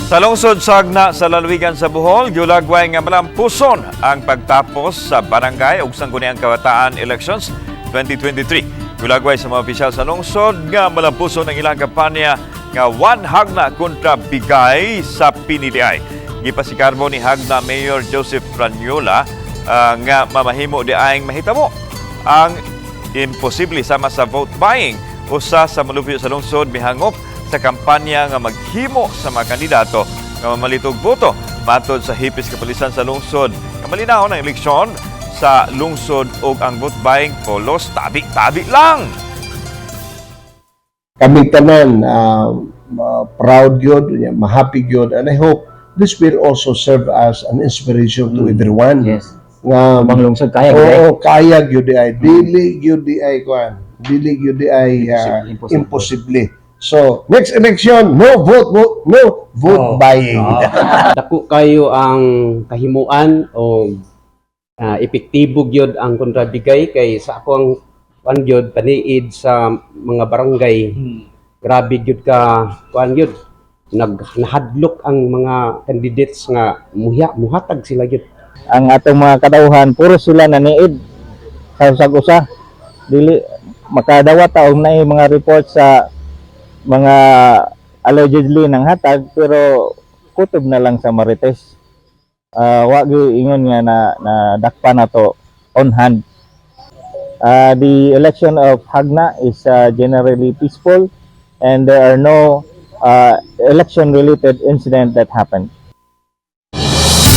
Sa lungsod sa Jagna sa lalawigan sa Bohol, giulagway nga malampuson ang pagtapos sa barangay ug Sangguniang Kabataan Elections 2023. Giulagway sa mga opisyal sa lungsod nga malampuson ang ilang kampanya nga One Jagna kontra Bigay sa piniliay. Gipasikarbo ni Jagna Mayor Joseph Rañola nga mamahimo diayng mahitabo ang imposible sama sa vote buying. Usa sa molupyo sa lungsod mihangop sa kampanya nga maghimo sa mga kandidato nga mamalit og boto. Matod sa hipis kapulisan sa lungsod, nga malinaw ang eleksyon sa lungsod ug ang vote buying polos tabi-tabi lang. Kami tanan proud gyud, mahappy gyud, and I hope this will also serve as an inspiration to everyone nga Ubang lungsod kaya gyud eh. Oo, kaya gyud ay, dili gyud ay kuan, dili gyud ay Imposible. Imposible. So next election, no vote, vote no vote buying. Dako kayo ang kahimuan o epektibo gyud ang kontrabigay kay sa ako ang kuan gyud paniid sa mga barangay, grabe gyud ka kuan gyud, nahadlok ang mga candidates nga muhiya muhatag sila gyud. Ang atong mga katawhan, puro sila naniid sa usag usa, dili makadawat ta og naay mga report sa mga allegedly nang hatag, pero kutob na lang sa marites. Wa gyud ingon nga na na dakpa na to on hand. The election of Jagna is generally peaceful and there are no election related incident that happened.